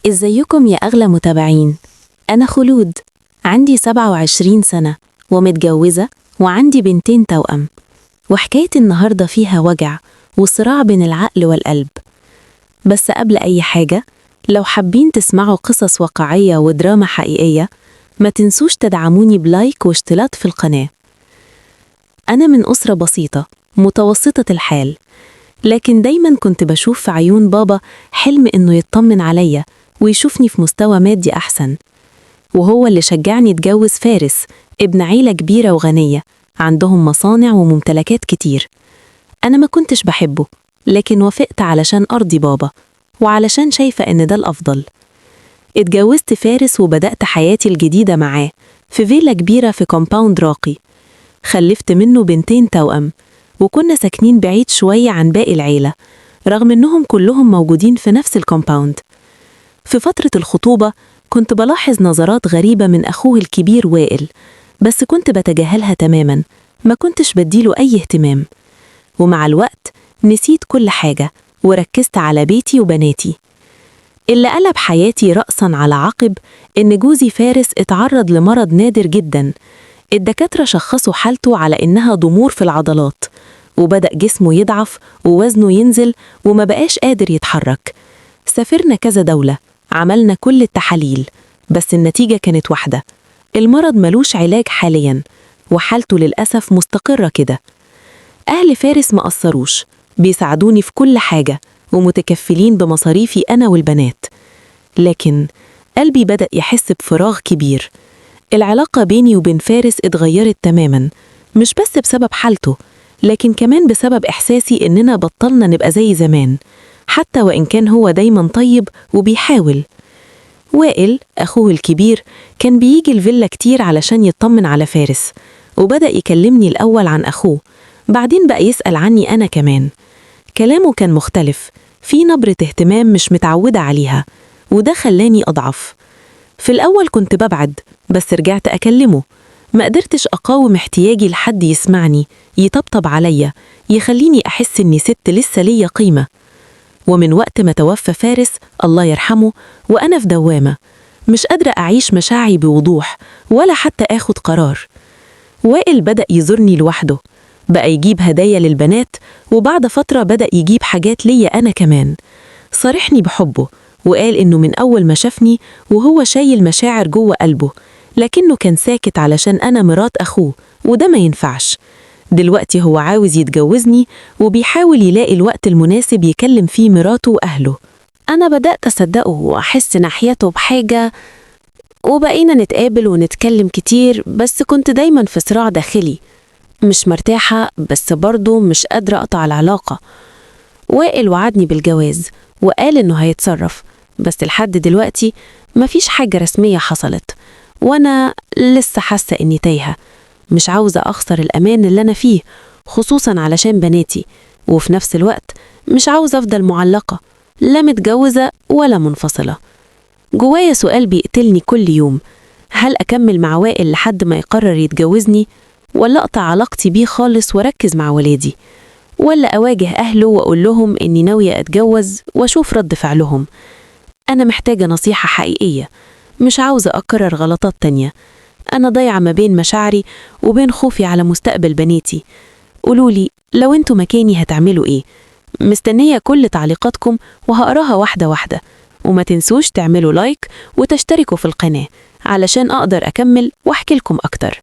ازيكم يا أغلى متابعين؟ أنا خلود، عندي 27 سنة ومتجوزة وعندي بنتين توأم. وحكاية النهاردة فيها وجع وصراع بين العقل والقلب. بس قبل أي حاجة، لو حابين تسمعوا قصص واقعية ودراما حقيقية، ما تنسوش تدعموني ب like واشتراك في القناة. أنا من أسرة بسيطة متوسطة الحال، لكن دايما كنت بشوف في عيون بابا حلم إنه يطمن عليا ويشوفني في مستوى مادي أحسن. وهو اللي شجعني اتجوز فارس، ابن عيلة كبيرة وغنية عندهم مصانع وممتلكات كتير. أنا ما كنتش بحبه، لكن وافقت علشان أرضي بابا وعلشان شايفة إن ده الأفضل. اتجوزت فارس وبدأت حياتي الجديدة معاه في فيلا كبيرة في compound راقي. خلفت منه بنتين توأم، وكنا ساكنين بعيد شوية عن باقي العيلة رغم إنهم كلهم موجودين في نفس ال compound. في فترة الخطوبة كنت بلاحظ نظرات غريبة من أخوه الكبير وائل، بس كنت بتجاهلها تماما، ما كنتش بديله أي اهتمام. ومع الوقت نسيت كل حاجة وركزت على بيتي وبناتي. اللي قلب حياتي رأسا على عقب إن جوزي فارس اتعرض لمرض نادر جدا. الدكاترة شخصوا حالته على إنها ضمور في العضلات، وبدأ جسمه يضعف ووزنه ينزل وما بقاش قادر يتحرك. سافرنا كذا دولة، عملنا كل التحاليل، بس النتيجة كانت واحدة: المرض ملوش علاج حاليا، وحالته للأسف مستقرة كده. أهل فارس ما قصروش، بيساعدوني في كل حاجة ومتكفلين بمصاريفي أنا والبنات. لكن قلبي بدأ يحس بفراغ كبير. العلاقة بيني وبين فارس اتغيرت تماما، مش بس بسبب حالته، لكن كمان بسبب إحساسي إننا بطلنا نبقى زي زمان، حتى وإن كان هو دايما طيب وبيحاول. وائل أخوه الكبير كان بيجي الفيلا كتير علشان يطمن على فارس، وبدأ يكلمني الأول عن أخوه، بعدين بقى يسأل عني أنا كمان. كلامه كان مختلف، في نبرة اهتمام مش متعودة عليها، وده خلاني أضعف. في الأول كنت ببعد، بس رجعت أكلمه. ما قدرتش أقاوم احتياجي لحد يسمعني، يطبطب عليا، يخليني أحس إني ست لسه ليا قيمة. ومن وقت ما توفى فارس الله يرحمه وأنا في دوامة، مش قادرة أعيش مشاعري بوضوح ولا حتى آخد قرار. وائل بدأ يزورني لوحده، بقى يجيب هدايا للبنات، وبعد فترة بدأ يجيب حاجات ليا أنا كمان. صارحني بحبه وقال إنه من أول ما شافني وهو شايل مشاعر جوه قلبه، لكنه كان ساكت علشان أنا مرات أخوه وده ما ينفعش. دلوقتي هو عاوز يتجوزني وبيحاول يلاقي الوقت المناسب يكلم فيه مراته وأهله. أنا بدأت أصدقه وأحس ناحيته بحاجة، وبقينا نتقابل ونتكلم كتير، بس كنت دايما في صراع داخلي، مش مرتاحة بس برضه مش قادرة أقطع العلاقة. وائل وعدني بالجواز وقال إنه هيتصرف، بس لحد دلوقتي مفيش حاجة رسمية حصلت، وأنا لسه حاسة إني تايهة. مش عاوزة أخسر الأمان اللي أنا فيه، خصوصا علشان بناتي، وفي نفس الوقت مش عاوزة أفضل معلقة، لا متجوزة ولا منفصلة. جوايا سؤال بيقتلني كل يوم: هل أكمل مع وائل لحد ما يقرر يتجوزني، ولا أقطع علاقتي بيه خالص وأركز مع ولادي، ولا أواجه أهله وأقول لهم إني ناوية أتجوز وأشوف رد فعلهم؟ أنا محتاجة نصيحة حقيقية، مش عاوزة أكرر غلطات تانية. أنا ضايعة ما بين مشاعري وبين خوفي على مستقبل بناتي. قولولي لو انتوا مكاني هتعملوا إيه؟ مستنية كل تعليقاتكم وهقراها واحدة واحدة، وما تنسوش تعملوا like وتشتركوا في القناة علشان أقدر أكمل وأحكي لكم أكتر.